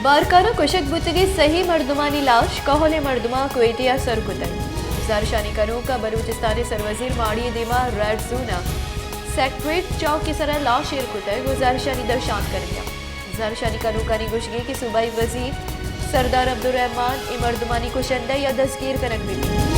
بارکھان ءَ کشگ بوتگیں سئے مردمانی لاش کہول ءِ مردماں کوئٹہ ءَ سر کتگ۔ زھرشانی کنوک ءَ بلوچستان ءِ سروزیر ماڑی ءِ دیما ریڈ زون ءَ سیکریٹ چوک ءِ سرا لاش ایر کتگ ءُ زھرشانی درشان کنگ ءَ۔ زھرشانی کنوکانی گوشگ اِنت کہ صوبائی وزیر سردار عبدالرحمان اے مردمانی کشندہ یا دزگیر کنگ بہ بیت۔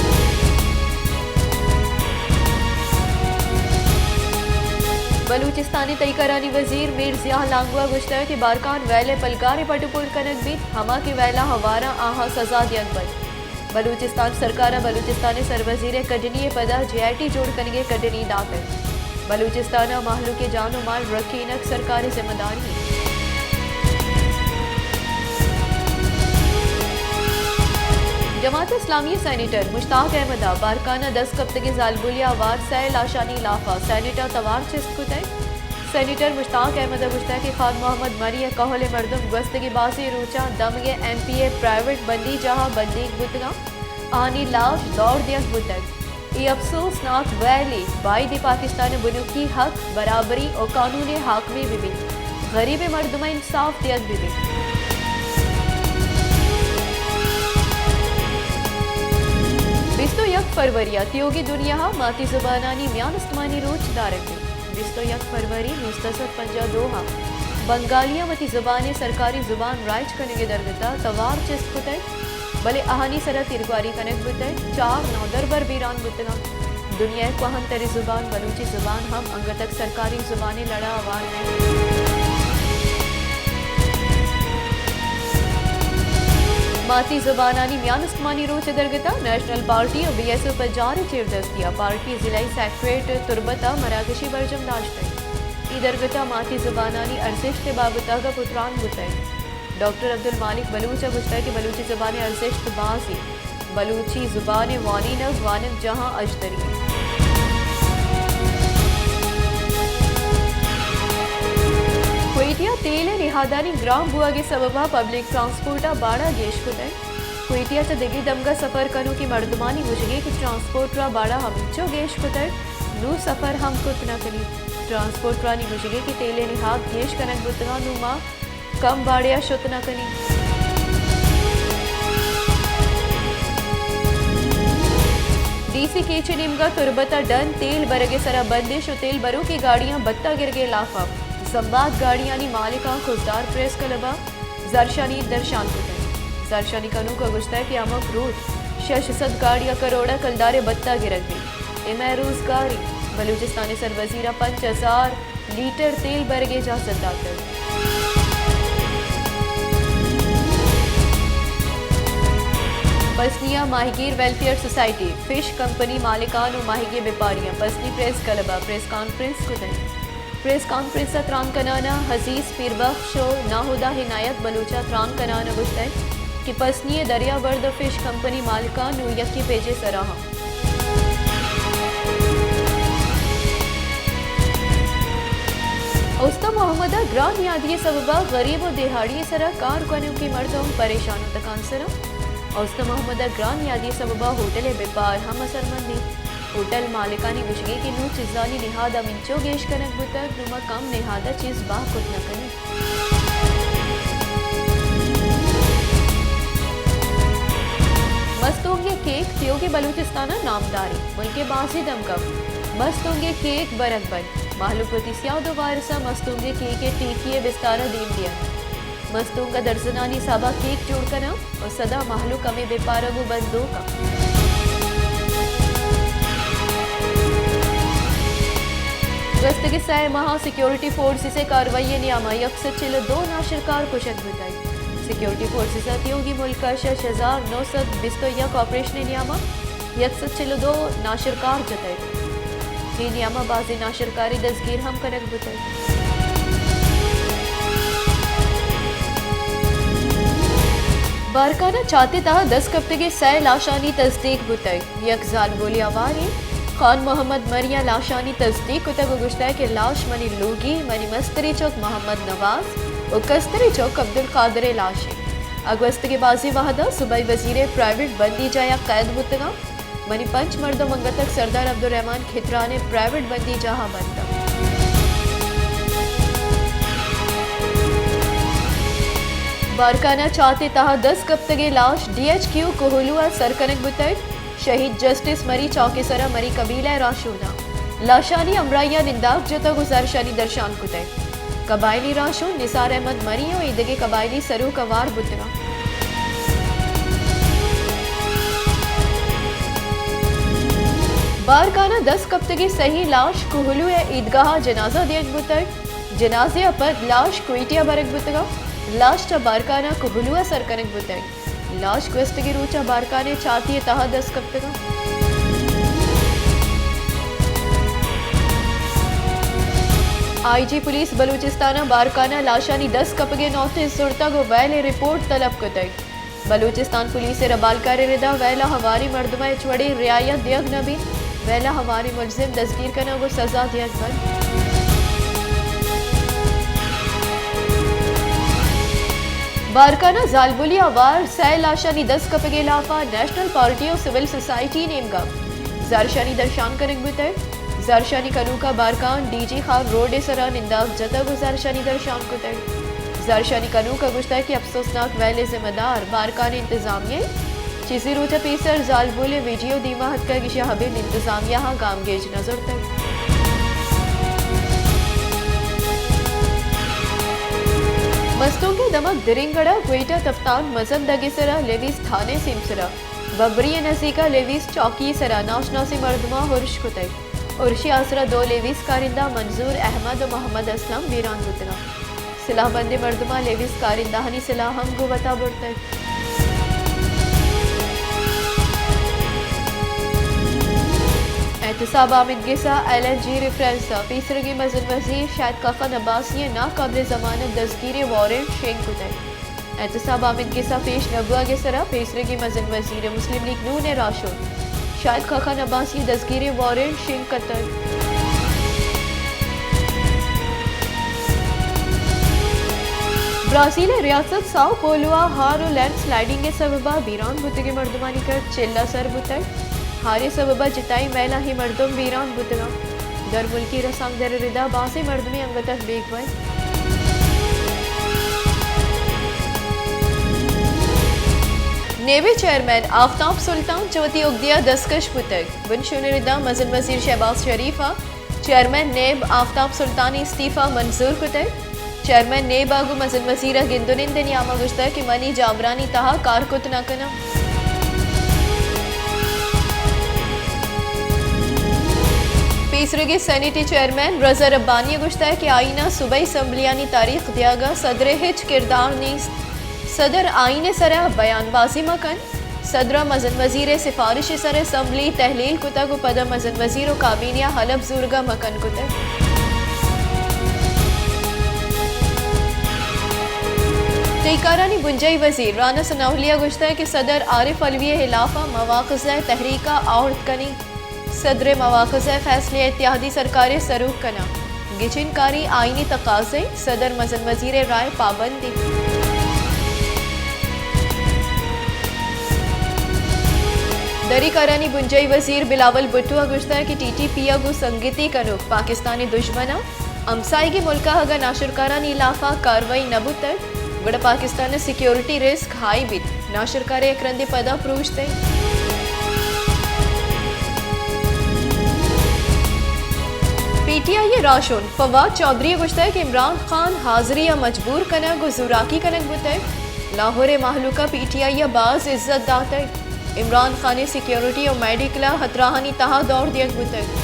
بلوچستان ءِ تئی کرانی وزیر میر ضیاء لانگو ءَ گوشتگ کہ بارکھان ویل ءِ پلگار ءِ پٹ ءُ پول کنگ بیت، ھما کہ ویل ءَ ھواراں آھاں سزا دیگ بنت۔ بلوچستان سرکار ءَ بلوچستان ءِ سروزیر ءِ کڈنی ءِ پدا جے آئی ٹی جوڑ کنگ ءِ کڈنی داتگ۔ بلوچستان ءَ مھلوک ءِ جان ءُ مال رکینگ سرکار ءِ ذمہ داری اِنت۔ جماعت اسلامی ءِ سینیٹر مشتاق احمد ءَ بارکھان ءَ دست کپتگیں زالبولے ءَ ھوار سئے لاشانی ھلاف ءَ سینیٹ ءَ توار چست کتگ۔ سینیٹر مشتاق احمد ءَ گوشتگ کہ خان محمد مری ءِ کہول ءِ مردم گوستگیں بازیں روچاں دمگ ءِ ایم پی اے پرائیویٹ بندیجاہ ءَ بندیگ بوتگ اَنت۔ آھانی لاش دور دیگ بوتگ۔ اے اپسوزناک ویلے، بائدیں پاکستان ءِ بنکی حق، برابری ءُ قانون ءِ حاکمی بہ بیت۔ غریبیں مردماں انصاف دیگ بہ بیت۔ بیست ءُ یک فروری ءَ تیوگیں دنیا ءَ ماتی زبانانی میان استمانی روچ دارگ بیت۔ بیست ءُ یک فروری نوزدہ سد پنجاہ ءُ دو ءَ بنگالیاں وتی زبان ءَ سرکاری زبان رائج کنگ ءِ درگت ءَ توار چست کتگ، بلے آھانی سرا تیرگواری کنگ بوتگ، چار نودربر بیران بوتگ اَنت۔ دنیا ءِ کوھنتریں زبان بلوچی زبان ھم انگت سرکاری زبان ءِ لڑ ءَ ھوار نہ اِنت۔ ماتی زبانانی میان استمانی روچ ءِ درگت ءَ نیشنل پارٹی ءُ بی ایس او پجار ءِ چیردستی ءَ پارٹی ضلعی سیکریٹ تربت ءَ مراگشے برجم داشتگ۔ اے درگت ءَ ماتی زبانانی ارزشت ءِ بابت ءَ گپ ءُ تران بوتگ۔ ڈاکٹر عبدالمالک بلوچ ءَ گوشتگ کہ بلوچی زبان ءِ ارزشت باز اِنت۔ بلوچی زبان ءِ وانینگ وانگجاھاں اژدری اِنت۔ کوئٹہ ءَ تیل ءِ نہادانی گران بوھگ ءِ سبب ءَ پبلک ٹرانسپورٹ ءَ باڑہ گیش کتگ۔ کوئٹہ ءَ چہ دگہ دمگ ءَ سفر کنوکیں مردمانی گوشگ اِنت کہ ٹرانسپورٹ ءَ باڑہ ھمینچو گیش کتگ، نوں سفر ھم کت نہ کنیت۔ ٹرانسپورٹرانی گوشگ اِنت کہ تیل ءِ نہاد گیش کنگ بوتگ اَنت، نوں ما کم باڑے ءَ شت نہ کنیں۔ ڈی سی کیچ ءِ نیمگ ءَ تربت ءَ ڈن تیل برگ ءِ سرا بندش ءُ تیل بروکیں گاڑیاں بھتہ گرگ ءِ ھلاف ءَ زمباد گاڑیانی مالکاں خضدار پریس کلب ءَ زھرشانی درشان کتگ۔ زھرشانی کنوک ءَ گوشتگ کہ ھمک روچ شش سد گاڑی ءَ کروڑ ءَ کلدار ءِ بھتہ گرگ بیت۔ اے مئے روزگار اِنت۔ بلوچستان ءِ سروزیر ءَ پنچ ھزار لیٹر تیل برگ ءِ اجازت داتگ۔ پسنی ءَ ماھیگیر ویلفیئر سوسائٹی، فش کمپنی مالکان ءُ ماھیگی بپاریاں پسنی پریس کلب ءَ پریس کانفرنس کتگ۔ پریس کانفرنس ءَ تران کنان ءَ عزیز پیربخش ءُ ناھدا عنایت بلوچ ءَ تران کنان ءَ گوشتگ کہ پسنی ءِ دریابرد ءُ فش کمپنی مالکان نوں یکیں پیج ءِ سرا اَنت۔ اوستہ محمد ءَ گران نیادی ءِ سبب ءَ غریب ءُ دیھاڑی ءِ سرا کار کنوکیں مردم پریشان ءُ تکانسر اَنت۔ اوستہ محمد ءَ گران نیادی ءِ سبب ءَ ھوٹل ءِ بپار ھم اثرمند اِنت۔ ھوٹل مالکانی گوشگ اِنت کہ نوں چیزانی نہاد ھمینچو گیش کنگ بوتگ، نوں ما کم نہاد ءَ چیز بھا کت نہ کنیں۔ مستونگ ءِ کیک تیوگیں بلوچستان ءَ نامدار اِنت۔ ملک ءِ بازیں دمگ ءَ مستونگ ءِ کیک برگ بنت۔ مھلوک وتی سیاد ءُ وارث ءَ مستونگ ءِ کیک ءِ ٹیکی ءِ بستار ءَ دیم دیت۔ مستونگ ءَ درزنانی حساب ءَ کیک جوڑ کناں ءُ سدا مھلوک ھمے بپارگ ءُ بندوک اَنت۔ گوستگیں سئے ماہ ءَ سیکورٹی فورسز ءِ کاروائی ءِ نیام ءَ یک سد چل ءُ دو ناشرکار کشگ بوتگ۔ سیکورٹی فورسز ءَ تیوگیں ملک ءَ شش ھزار نو سد بیست ءُ یک آپریشن ءِ نیام ءَ یک سد چل ءُ دو ناشرکار جتگ۔ اے نیام ءَ بازیں ناشرکارے دزگیر ھم کنگ بوتگ۔ بارکھان ءَ چات ءِ تہ ءَ دست کپتگیں سئے لاشانی تصدیق بوتگ۔ یک زالبولے ھوار اِنت۔ خان محمد مری ءَ لاشانی تصدیق کتگ ءُ گوشتگ کہ لاش منی لوگی، منی مستریں چک محمد نواز ءُ کستریں چک عبدالقادر ءِ لاش اِنت۔ آ گوستگیں بازیں وھد ءَ صوبائی وزیر ءِ پرائیویٹ بندیجاہ ءَ قید بوتگ اَنت۔ منی پنچ مردم انگت سردار عبدالرحمان کھتران ءِ پرائیویٹ بندیجاہ ءَ بنت اَنت۔ بارکھانہ چات ءِ تہا دست کپتگیں لاش ڈی ایچ کیو کوہلو ءَ سر کنگ بوتگ۔ شہید جسٹس مری چوک ءِ سرا مری قبیلہ ءِ راہشوناں لاشانی ہمراہی ءَ ننداگ جتگ ءُ زہرشانی درشان کتگ۔ قبائلی راہشون نثار احمد مری ءُ ایدگہ قبائلی سروک ہوار بوتگ انت۔ بارکھانہ دست کپتگیں سئیں لاش کوہلو ءِ عیدگاہ ءَ جنازہ دیگ بوتگ۔ جنازہ ءَ پد لاش کوئٹہ ءَ برگ بوتگ انت۔ لاش چہ بارکھانہ کوہلو ءَ سر کنگ بوتگ۔ لاش گوستگیں روچ ءَ بارکھانہ ءِ چاتی ءِ تہا دست کپتگ انت۔ آئی جی پولیس بلوچستان ءَ بارکھانہ ءَ لاشانی دست کپگ ءِ نوٹس زرتگ ءُ ویل ءِ رپورٹ طلب کتگ۔ بلوچستان پولیس ءِ ربالکار ءِ ردا ویل ءَ ہواریں مردماں ہچ وڑیں رعایت دیگ نہ بیت۔ ویل ءَ ہواریں ملزم دزگیر کنگ ءُ سزا دیگ بنت۔ بارکھانہ زالبولی ءَ ہوار سئے لاشانی دست کپگ ءِ ہلاپ ءَ نیشنل پارٹی ءُ سول سوسائٹی نیمگ ءَ زہرشانی درشان کنگ بوتگ۔ زہرشانی کنوک ءَ بارکھان ڈی جی خان روڈ ءِ سرا ننداگ جتگ ءُ زہرشانی درشان کتگ۔ زہرشانی کنوک ءَ گوشتگ کہ افسوسناک ویل ءِ ذمہ دار بارکھان ءِ انتظامیہ انت۔ چیزے روچ ءَ پیسر زالبول ءِ ویڈیو دیما اتکگ، ایشی ءَ ابید انتظامیہ ءَ گامگیج نہ زرتگ۔ مستونگ ءِ دمگ درینگڑ ءَ کوئٹہ تپتان مزن دگ ءِ سرا لیویز تھانہ ءِ سیمسرا ببری ءِ نزیک ءَ لیویز چوکی ءِ سرا ناشناسیں مردماں ارش کتگ۔ ارش ءِ آسرا دو لیویز کارندہ منظور احمد ءُ محمد اسلم بیران بوتگ انت۔ سلاہ بندیں مردماں لیویز کارندہانی سلاہ ہم گوں وتا برتگ۔ احتساب آمیدگس ءَ ایل این جی ریفرنس ءَ پیسرگیں مزن وزیر شاہد خاقان عباسی ءِ ناقابل ضمانت دزگیری وارنٹ شنگ کتگ۔ احتساب آمیدگس ءَ پیش نہ بوگ ءِ سرا پیسریگیں مزن وزیر ءُ مسلم لیگ نون ءِ راہشون شاہد خاقان عباسی ءِ دزگیری وارنٹ شنگ کتگ۔ برازیل ءِ ریاست ساؤ پولو ءَ ہار ءُ لینڈ سلائیڈنگ ءِ سبب ءَ بیران بوتگیں مردمانی کچ چل ءَ سر بوتگ۔ ہار ءِ سبب ءَ جتائیں میلاں اے مردم بیران بوتگ انت۔ درملکی رسانکدر ءِ ردا بازیں مردمے انگت بیگواہ انت۔ نیب ءِ چیئرمین آفتاب سلطان چہ وتی اگدے ءَ دستکش بوتگ۔ بنشون ءِ ردا مزن وزیر شہباز شریف ءَ چیئرمین نیب آفتاب سلطان ءِ استعفی منظور کتگ۔ چیئرمین نیب ءَ گوں مزن وزیر ءَ گند ءُ نند ءِ نیام ءَ گوشتگ کہ من اے جاورانی تہا کار کت نہ کناں۔ پیسریگیں سینیٹ ءِ چیئرمین رضا ربانی ءَ گوشتگ کہ آئین ءَ صوبائی اسمبلیانی تاریخ دیگ ءَ صدر ءِ ہچ کردار نیست۔ صدر آئین ءِ سرا بیان بازی مہ کنت۔ صدر ءَ مزن وزیر ءِ سفارش ءِ سر ءَ اسمبلی تحلیل کتگ ءُ پدا مزن وزیر ءُ کابینہ ءَ حلف زورگ ءَ مکن کتگ۔ ٹیکارانی بنجاہی وزیر رانا ثناء اللہ ءَ گوشتگ کہ صدر عارف علوی ءِ ہلاف ءَ مواخذہ تحریک ءَ آورت کنی۔ صدر ءِ مواخذہ ءِ فیصلہ ءَ اتحادی سرکار ءِ سروک کناں۔ گچین کاری آئینی تقاضہ انت، صدر مزن وزیر ءِ رائے ءِ پابند انت۔ دری کارانی بنجاہی وزیر بلاول بھٹو ءَ گوشتگ کہ ٹی ٹی پی ءَ گوں سنگتی کنوک پاکستان ءِ دژمن انت۔ ہمساہگی ملک ءَ اگاں ناشرکارانی ہلاف ءَ کاروائی نہ بوتگ، گڑا پاکستان ءِ سیکورٹی رسک ہائی بیت، ناشرکار ءَ یک رندے پدا پروش دئیت۔ پی ٹی آئی ءِ راہشون فواد چوہدری ءَ گوشتگ کہ عمران خان حاضری ءَ مجبور کنگ ءُ زوراکی کنگ بوتگ، لاہور ءِ مہلوک ءَ پی ٹی آئی ءَ باز عزت داتگ۔ عمران خان ءِ سیکورٹی ءُ میڈیکل ءَ ہتراہانی تہا دور دیگ بوتگ۔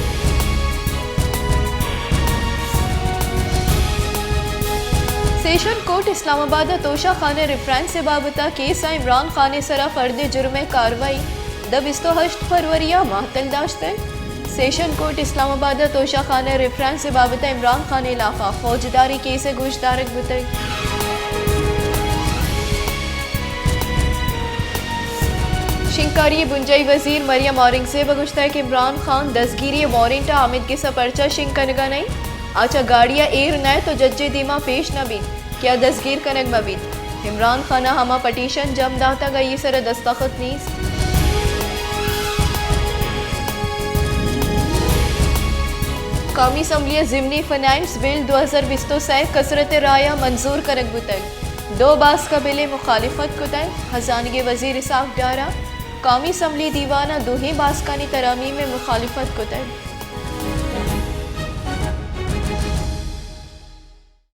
سیشن کورٹ اسلام آباد ءَ توشہ خانہ ریفرنس ءِ بابت ءَ کیس ءَ عمران خان ءِ سرا فرد جرم ءِ کاروائی داں بیست ءُ ہشت فروری ءَ معطل داشتگ۔ سیشن کورٹ اسلام آباد ءَ توشہ خانہ ریفرنس ءِ بابت ءَ عمران خان ءِ ہلاف ءَ فوجداری کیس ءِ گوشدارگ بوتگ۔ شنگکاری ءِ بنجاہی وزیر مریم اورنگزیب ءَ گوشتگ کہ عمران خان دزگیری ءِ وارنٹ ءَ آمیدگس ءَ پرچا شنگ کنگ ءَ نہ انت، آ چہ گاڑی ءَ ایر نہ ات ءُ جج ءِ دیما پیش نہ بیت کہ آ دزگیر کنگ مہ بیت۔ عمران خان ءَ ہما پٹیشن جم داتگ، آئی ءِ سر ءَ دستخط نیست۔ قومی اسمبلی ءَ ضمنی فنانس بل دو ہزار بیست ءُ سئے کثرت ءِ رائے ءَ منظور کنگ بوتگ۔ دو باسک ءِ بل ءِ مخالفت کتگ، خزانگی وزیر اسحاق ڈار ءَ قومی اسمبلی دیوان ءَ دوہیں باسکانی ترامیم ءِ مخالفت کتگ۔